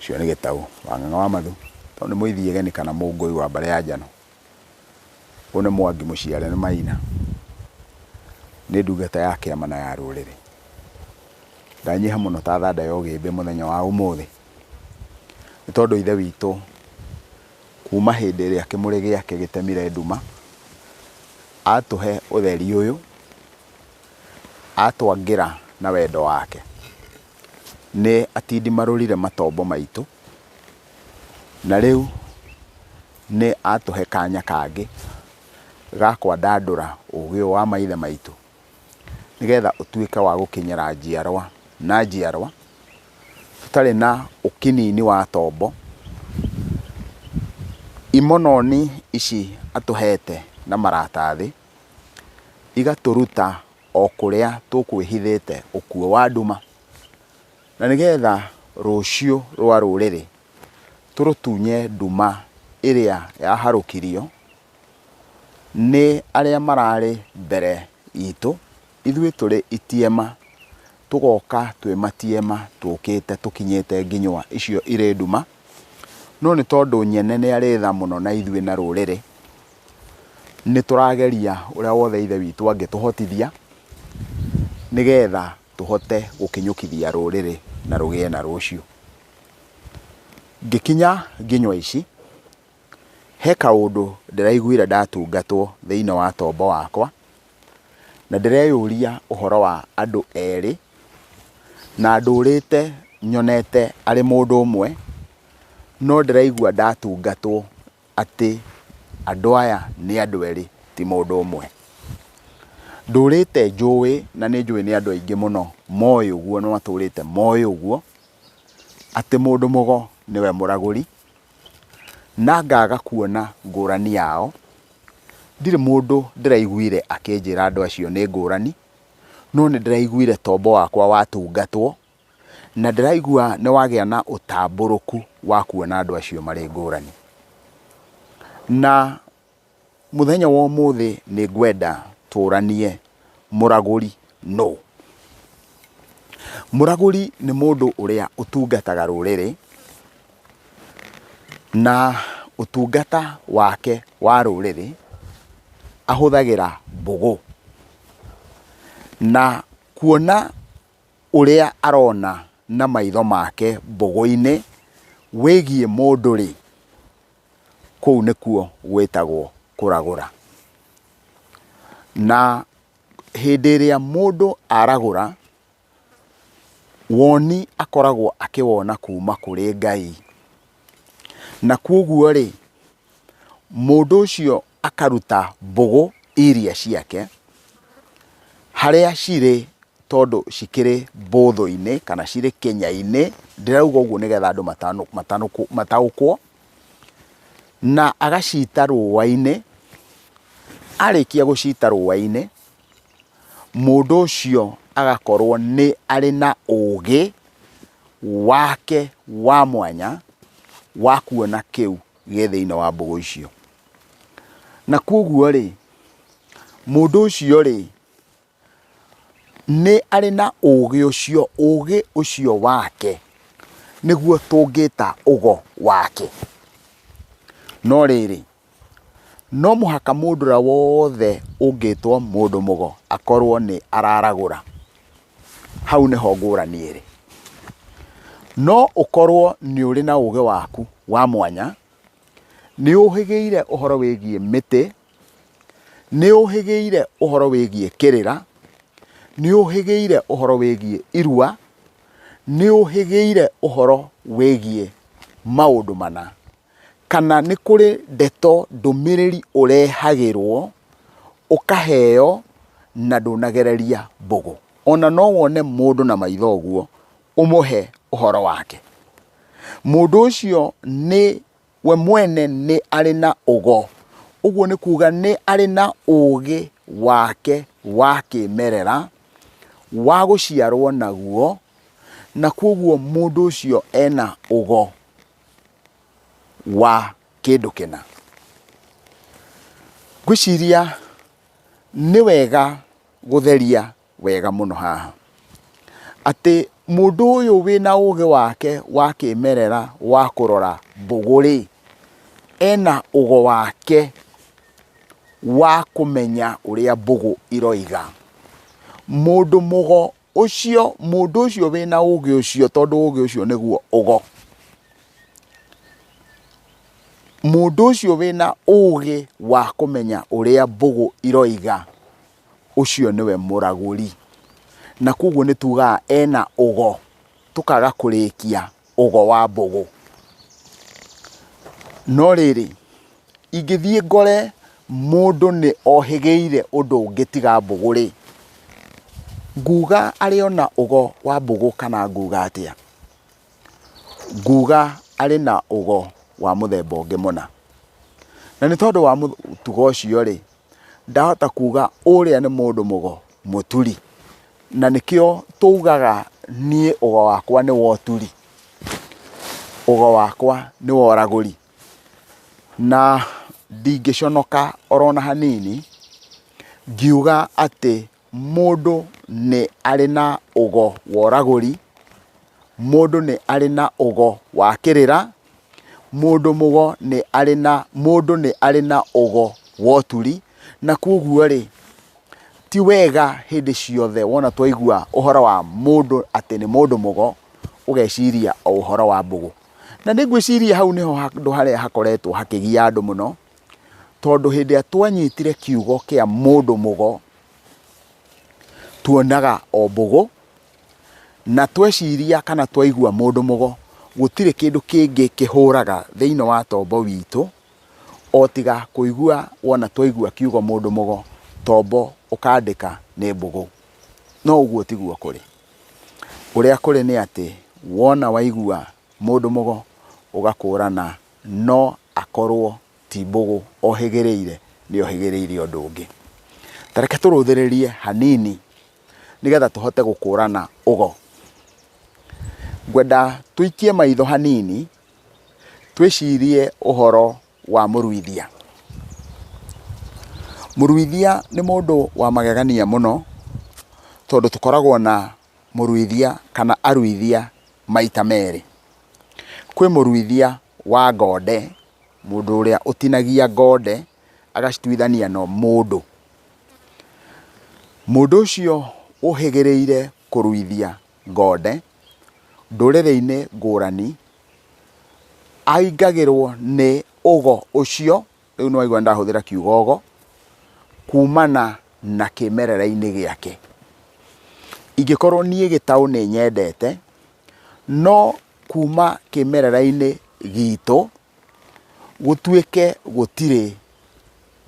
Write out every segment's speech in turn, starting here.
Ũcio nĩ Gĩtaũ wa Ng'ang'a wa Mathu, tondũ nĩ mũithiĩgeni kana mũngũi wa mbarĩ ya Njano. Ũyũ nĩ Mwangi mũciare nĩ Maina. Nĩ ndungata ya kĩama na ya rũrĩrĩ. Ndanyiha mũno ta thanda ya ũgĩmbĩ mũthenya wa ũmũthĩ, nĩ tondũ ithe witũ kuma hĩndĩ ĩrĩa kĩmũrĩ gĩake gĩtemire nduma, atũhe ũtheri ũyũ, atwangĩra na wendo wake. Nĩ atindimarũrire matombo maitũ, na rĩu nĩ atũhe kanya kangĩ ga kwandandũra ũgĩ ũyũ wa maithe maitũ, nĩgetha ũtuĩke wa gũkinyĩra njiarwa na njiarwa, tũtarĩ na ũkinini wa tombo. Imononi ici atũhete na maratathi, igatũruta o kũrĩa tũkwĩhithĩte ũkuũ wa nduma, na nĩgetha rũciũ rwa rũrĩrĩ tũrũtunye nduma ĩrĩa yaharũkirio nĩ arĩa mararĩ mbere itũ, ithuĩ tũrĩ itiema, tũgoka twĩ matiema tũkĩte tũkinyĩte nginywa icio irĩ nduma, no nĩ tondũ nyene nĩ arĩ tha mũno na ithuĩ na rũrĩrĩ, nĩ tũrageria ũrĩa wothe ithe witũ angĩtũhotithia, nĩgetha tũhote gũkinyũkithia rũrĩrĩ na rũgĩe na rũciũ. Ngĩkinya nginywa ici, he kaũndũ ndĩraiguire ndatungatwo thĩinĩ wa tombo wakwa, na ndĩreyũria ũhoro wa andũ erĩ, na ndũrĩte nyonete arĩ mũndũ ũmwe, no ndĩraigua ndatungatwo atĩ andũ aya nĩ andũ erĩ ti mũndũ ũmwe. Ndũrĩte njũĩ na nĩ njũĩ nĩ andũ aingĩ mũno moĩ ũguo na matũrĩte moĩ ũguo, atĩ mũndũ mũgo nĩwe mũragũri, na ngaga kuona ngũrani yao. Ndirĩ mũndũ ndĩraiguire akĩnjĩra andũ acio nĩ ngũrani, no nĩ ndĩraiguire tombo wakwa watungatwo, na ndĩraigua nĩ wagĩa na ũtambũrũku wa kuona andũ acio marĩ ngũrani. Na mũthenya wa ũmũthĩ nĩ ngwenda tũranie mũragũri nũ. Mũragũri nĩ mũndũ ũrĩa ũtungataga rũrĩrĩ, na ũtungata wake wa rũrĩrĩ ahũthagĩra mbũgũ. Na kuona ũrĩa arona na maitho make mbũgũ-inĩ wĩgiĩ mũndũ rĩ, kũu nĩkuo gwĩtagwo kũragũra. Na hĩndĩ ĩrĩa mũndũ aragũra, woni akoragwo akĩwona kuma kũrĩ Ngai. Na kwoguo rĩ, mũndũ ũcio akaruta mbũgũ iria ciake, harĩa cirĩ tondũ cikĩrĩ mbũthũ-inĩ kana cirĩ kĩnya-inĩ, ndĩrauga ũguo nĩgetha andũ mataũkwo, na agacita rũa-inĩ, arĩkia gũcita rũa-inĩ, mũndũ ũcio agakorwo nĩ arĩ na ũgĩ wake wa mwanya wa kuona kĩu gĩ thĩinĩ wa mbũgũ icio. Na kwoguo rĩ, mũndũ ũcio rĩ, nĩ arĩ na ũgĩ ũcio, ũgĩ ũcio wake nĩguo tũngĩta ũgo wake. No rĩrĩ, no mũhaka mũndũ ũrĩa wothe ũngĩtwo mũndũ mũgo akorwo nĩ araragũra. Hau nĩho ngũrani ĩrĩ. No ũkorwo nĩ ũrĩ na ũgĩ waku wa mwanya, nĩ ũhĩgĩire ũhoro wĩgiĩ mĩtĩ, nĩ ũhĩgĩire ũhoro wĩgiĩ kĩrĩra, nĩ ũhĩgĩire ũhoro wĩgiĩ irua, nĩ ũhĩgĩire ũhoro wĩgiĩ maũndũ mana, kana nĩ kũrĩ ndeto ndũmĩrĩri ũrehagĩrwo ũkaheo na ndũnagereria mbũgũ. Ona no wone mũndũ na maitho ũguo ũmũhe ũhoro wake. Mũndũ ũcio nĩ we mwene nĩ arĩ na ũgo, ũguo nĩ kuga nĩ arĩ na ũgĩ wake wa kĩmerera wa gũciarwo naguo, na kwoguo mũndũ ũcio ena ũgo wa kĩndũ kĩna. Ngwĩciria nĩ wega gũtheria wega mũno haha, atĩ Mũndũ ũyũ wĩna ũgĩ wake wa kĩmerera wa kũrora mbũgũ rĩ, ena ũgo wake wa kũmenya ũrĩa mbũgũ iroiga. Mũndũ mũgo ũcio, mũndũ ũcio wĩna ũgĩ ũcio, tondũ ũgĩ ũcio nĩguo ũgo, mũndũ ũcio wĩna ũgĩ wa kũmenya ũrĩa mbũgũ iroiga, ũcio nĩwe mũragũri. Na koguo nĩ tugaga ena ũgo, tũkaga kũrĩkia ũgo wa mbũgũ. No rĩrĩ, ingĩthiĩ ngore mũndũ nĩ ohĩgĩire ũndũ ũngĩ tiga mbũgũ rĩ, nguga arĩ o na ũgo wa mbũgũ kana nguga atĩa? Nguga arĩ na ũgo wa mũthemba ũngĩ mũna. Na nĩ tondũ wa mũtugo ũcio rĩ, ndahota kuga ũrĩa nĩ mũndũ mũgo mũturi. Na nĩkĩo tugaga niĩ ũgo wakwa nĩ wa ũturi, ũgo wakwa nĩ wa ũragũri. Na ndingĩconoka orona hanini ngiuga atĩ mũndũ nĩ arĩ na ũgo wa ũragũri, mũndũ nĩ arĩ na ũgo wa kĩrĩra, mũndũ mũgo nĩ arĩ na, mũndũ nĩ arĩ na ũgo wa ũturi, na koguo rĩ, ti wega hĩndĩ ciothe wona twaigua ũhoro wa mũndũ atĩ nĩ mũndũ mũgo, ũgeciria o ũhoro wa mbũgũ. Na nĩ ngwĩciria hau nĩho handũ harĩa hakoretwo hakĩgia andũ mũno, tondũ hĩndĩ ĩrĩa twanyitire kiugo kĩa mũndũ mũgo, tuonaga o mbũgũ, na tweciria kana twaigua mũndũ mũgo, gũtirĩ kĩndũ kĩngĩ kĩhũraga thĩinĩ wa tombo witũ, o tiga kũigua wona twaigua kiugo mũndũ mũgo, tombo ũkandĩka nĩ mbũgũ. No ũguo tiguo kũrĩ. Ũrĩa kũrĩ nĩ atĩ, wona waigua mũndũ mũgo ũgakũrana no akorwo ti mbũgũ ohĩgĩrĩire, nĩ ohĩgĩrĩire ũndũ ũngĩ. Ta reke tũrũthĩrĩrie hanini nĩgetha tũhote gũkũrana ũgo. Ngwenda tũikie maitho hanini twĩcirie ũhoro wa mũruithia. Mũruithia nĩ mũndũ wa magegania mũno, tondũ tũkoragwo na mũruithia kana aruithia maita merĩ. Kwĩ mũruithia wa ngonde, mũndũ ũrĩa ũtinagia ngonde agacituithania na mũndũ. Mũndũ ũcio ũhĩgĩrĩire kũruithia ngonde ndũrĩrĩ-inĩ ngũrani, aingagĩrwo nĩ ũgo ũcio, rĩu nĩ waigua nĩ ndahũthĩra kiugo ũgo, kumana na kĩmerera-inĩ gĩake. Ingĩkorwo niĩ gĩtaũ nĩ nyendete, no kuma kĩmerera-inĩ gitũ, gũtuĩke gũtirĩ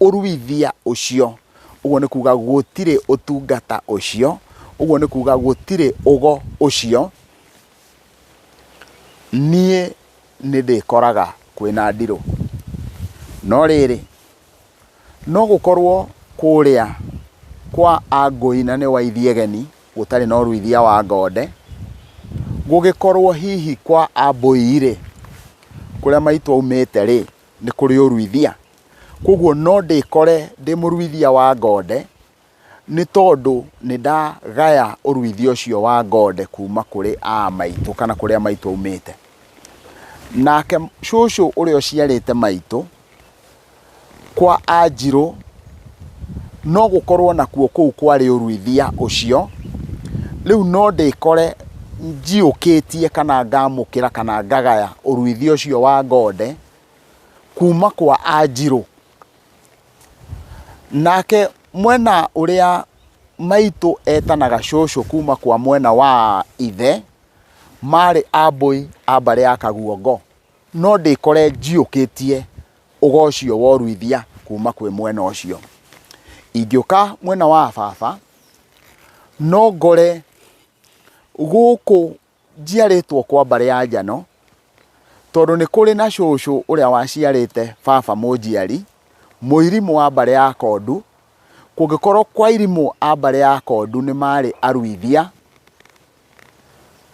ũruithia ũcio, ũguo nĩ kuga gũtirĩ ũtungata ũcio, ũguo nĩ kuga gũtirĩ ũgo ũcio, niĩ nĩ ndĩkoraga kwĩna ndirũ. No rĩrĩ, no gũkorwo kũrĩa kwa Angũi na nĩ Waithiegeni gũtarĩ na ũruithia wa ngonde, gũgĩkorwo hihi kwa Ambũi-rĩ, kũrĩa maitũ aumĩte-rĩ, nĩ kũrĩ ũruithia. Koguo no ndĩkore ndĩ mũruithia wa ngonde, nĩ tondũ nĩ ndagaya ũruithia ũcio wa ngonde kuma kũrĩ a maitũ kana kũrĩa maitũ aumĩte. Nake cũcũ ũrĩa ũciarĩte maitũ, kwa anjirũ, no gũkorwo nakuo kũu kwarĩ ũruithia ũcio, rĩu no ndĩkore njiũkĩtie kana ngamũkĩra kana ngagaya ũruithia ũcio wa ngonde kuma kwa anjirũ. Nake mwena ũrĩa maitũ etanaga cũcũ kuma kwa mwena wa ithe, marĩ ambũi a mbarĩ ya Kaguongo. No ndĩkore njiũkĩtie ũgo ũcio wa ũruithia kuma kwĩ mwena ũcio. Ingĩũka mwena wa baba, no ngore gũkũ njiarĩtwo kwa mbarĩ ya Njano, tondũ nĩ kũrĩ na cũcũ ũrĩa waciarĩte baba mũnjiari, mũirimũ wa mbarĩ ya Kondu. Kũngĩkorwo kwa irimũ a mbarĩ ya Kondu nĩ marĩ aruithia,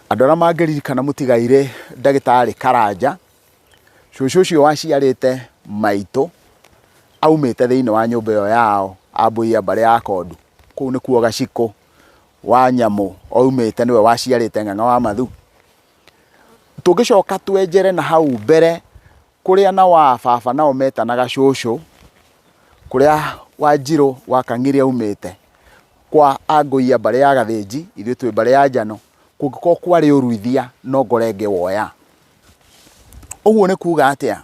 andũ arĩa mangĩririkana mũtigairĩ ndagĩtarĩ Karanja, cũcũ ũcio waciarĩte maitũ, aumĩte thĩinĩ wa nyũmba ĩyo yao Ambũi a mbarĩ ya Kondu, kũu nĩkuo Gacikũ. wa nyamũ aumĩte nĩwe waciarĩte Ng'ang'a wa Mathu. Tũngĩcoka twenjere na hau mbere kũrĩa na wa baba nao metanaga cũcũ, kũrĩa Wanjirũ wa Kang'iri aumĩte, kwa Angũi a mbarĩ ya Gathĩnji, ithuĩ twĩ mbarĩ ya Njano, kũngĩkorwo kwarĩ ũruithia no ngore ngĩwoya. Ũguo nĩ kuga atĩa?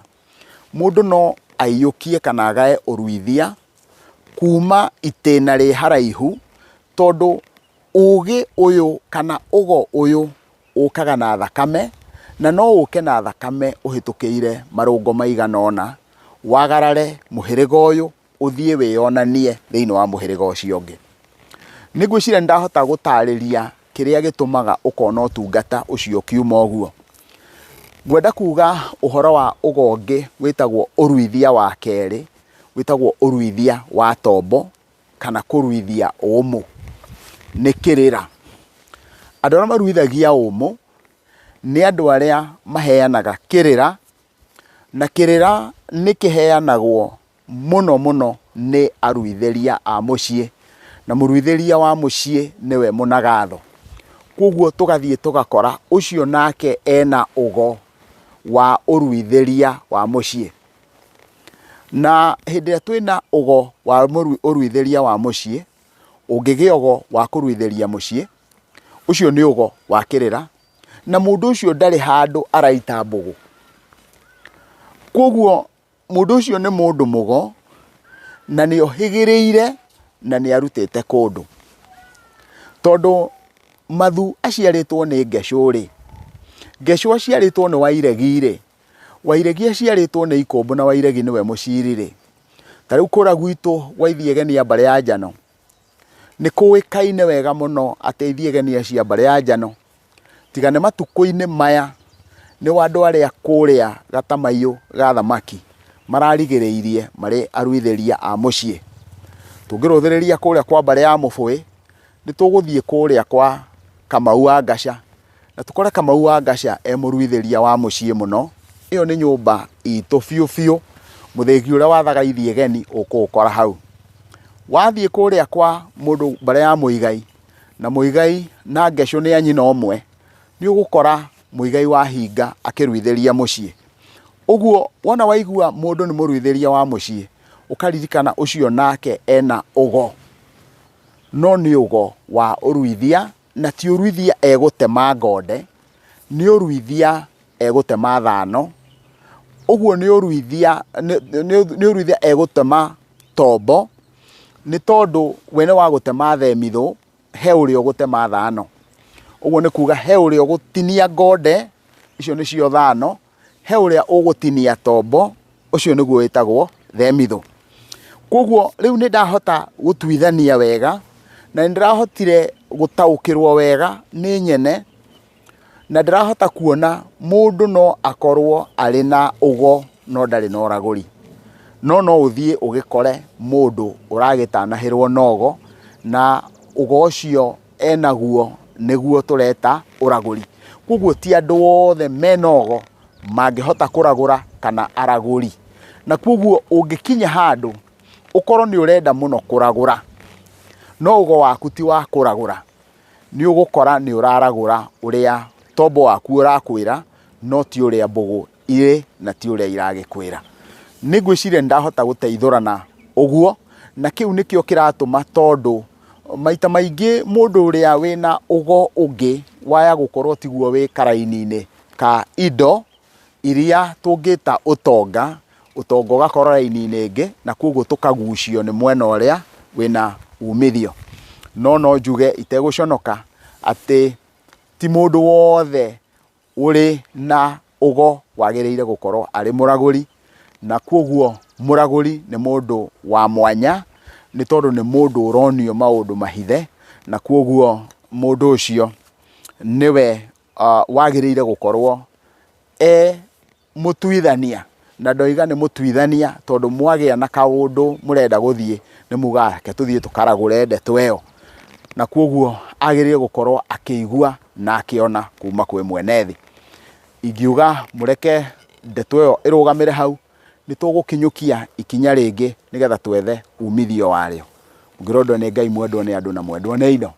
Mũndũ no aiyũkie kana agae ũruithia kuma itĩna rĩ haraihu, tondũ ũgĩ ũyũ kana ũgo ũyũ ũkaga na thakame, na no ũke na thakame ũhĩtũkĩire marũngo maigana ũna, wagarare mũhĩrĩga ũyũ ũthiĩ wĩyonanie thĩinĩ wa mũhĩrĩga ũcio ũngĩ. Nĩ ngwĩciria nĩ ndahota gũtarĩria kĩrĩa gĩtũmaga ũkona ũtungata ũcio ũkiuma ũguo. Ngwenda kuga ũhoro wa ũgo ũngĩ wĩtagwo ũruithia wa kerĩ, wĩtagwo ũruithia wa tombo kana kũruithia ũmũ. Nĩ kĩrĩra. Andũ arĩa maruithagia ũmũ nĩ andũ arĩa maheanaga kĩrĩra, na kĩrĩra nĩ kĩheanagwo mũno mũno nĩ aruithĩria a mũciĩ, na mũruithĩria wa mũciĩ nĩwe mũnagatho. Koguo tũgathiĩ tũgakora ũcio nake ena ũgo wa ũruithĩria wa mũciĩ. Na hĩndĩ ĩrĩa twĩna ũgo wa ũruithĩria wa mũciĩ, ũngĩgĩa ũgo wa kũruithĩria mũciĩ, ũcio nĩ ũgo wa kĩrĩra, na mũndũ ũcio ndarĩ handũ araita mbũgũ. Koguo mũndũ ũcio nĩ mũndũ mũgo, na nĩ ohĩgĩrĩire na nĩ arutĩte kũndũ. Tondũ Mathu aciarĩtwo nĩ Ngecũ rĩ, Ngecũ aciarĩtwo nĩ Wairegi rĩ, Wairegi aciarĩtwo nĩ Ikũmbũ na Wairegi nĩwe mũciri rĩ, ta rĩu kũrĩa gwitũ gwa Ithiegeni a mbarĩ ya Njano, nĩ kũĩkaine wega mũno atĩ Ithiegeni acio a mbarĩ ya Njano Tiga nĩ matukũ-inĩ maya nĩ andũ arĩa kũrĩa gatamaiyũ ga thamaki mararigĩrĩirie marĩ aruithĩria a mũciĩ. Tũngĩrũthĩrĩria kũrĩa kwa mbarĩ ya Mũbũĩ, nĩ tũgũthiĩ kũrĩa kwa Kamau wa Ngaca, na tũkore Kamau wa Ngaca e mũruithĩria wa mũciĩ mũno. Ĩyo nĩ nyũmba itũ biũ biũ, mũthĩgi ũrĩa wathaga ithiegeni ũkũũkora hau. Wathiĩ kũrĩa kwa mũndũ mbarĩ ya Mũigai, na Mũigai na Ngecũ nĩ a nyina ũmwe, nĩ ũgũkora Mũigai wa hinga akĩruithĩria mũciĩ. Ũguo wona waigua mũndũ nĩ mũruithĩria wa mũciĩ, ũkaririkana ũcio nake ena ũgo, no nĩ ũgo wa ũruithia, na ti ũruithia egũtema ngonde, nĩ ũruithia egũtema thano, ũguo nĩ ũruithia, nĩ ũruithia egũtema tombo, nĩ tondũ we nĩ wa gũtema themithũ, he ũrĩa ũgũtema thano. Ũguo nĩ kuga he ũrĩa ũgũtinia ngonde, icio nĩcio thano, he ũrĩa ũgũtinia tombo, ũcio nĩguo wĩtagwo themithũ. Koguo rĩu nĩ ndahota gũtuithania wega, na nĩ ndĩrahotire gũtaũkĩrwo wega nĩ nyene Na ndĩrahota kuona mũndũ no akorwo arĩ na ũgo no ndarĩ na ũragũri. No no ũthiĩ ũgĩkore mũndũ ũragĩtanahĩrwo na ũgo, na ũgo ũcio enaguo nĩguo tũreta ũragũri. Koguo ti andũ othe mena ũgo mangĩhota kũragũra kana aragũri. Na koguo ũngĩkinya handũ ũkorwo nĩ ũrenda mũno kũragũra, no ũgo waku ti wa kũragũra, nĩ ũgũkora nĩ ũraragũra ũrĩa tombo waku ũrakwĩra, no ti ũrĩa mbũgũ irĩ na ti ũrĩa iragĩkwĩra. Nĩ ngwĩciria nĩ ndahota gũteithũrana ũguo, na kĩu nĩkĩo kĩratũma tondũ maita maingĩ mũndũ ũrĩa wĩna ũgo ũngĩ waya gũkorwo tiguo wĩ karaini-inĩ ka indo iria tũngĩta ũtonga, ũtonga ũgakorwo raini-inĩ ĩngĩ, na koguo tũkagucio nĩ mwena ũrĩa wĩna umithio. No no njuge itegũconoka atĩ ti mũndũ wothe ũrĩ na ũgo wagĩrĩire gũkorwo arĩ mũragũri, na koguo mũragũri nĩ mũndũ wa mwanya, nĩ tondũ nĩ mũndũ ũronio maũndũ mahithe, na koguo mũndũ ũcio nĩwe wagĩrĩire gũkorwo e mũtuithania, na ndoiga nĩ mũtuithania tondũ mwagĩa na kaũndũ mũrenda gũthiĩ nĩ mugaga reke tũthiĩ tũkaragũre ndeto ĩyo, na koguo agĩrĩire gũkorwo akĩigua na akĩona kuma kwĩ mwene thĩ. Ingiuga mũreke ndeto ĩyo ĩrũgamĩre hau, nĩ tũgũkinyũkia ikinya rĩngĩ nĩgetha twethe umithio warĩo. Mũngĩrondwo nĩ Ngai mwendwo nĩ andũ na mwendwo nĩ indo.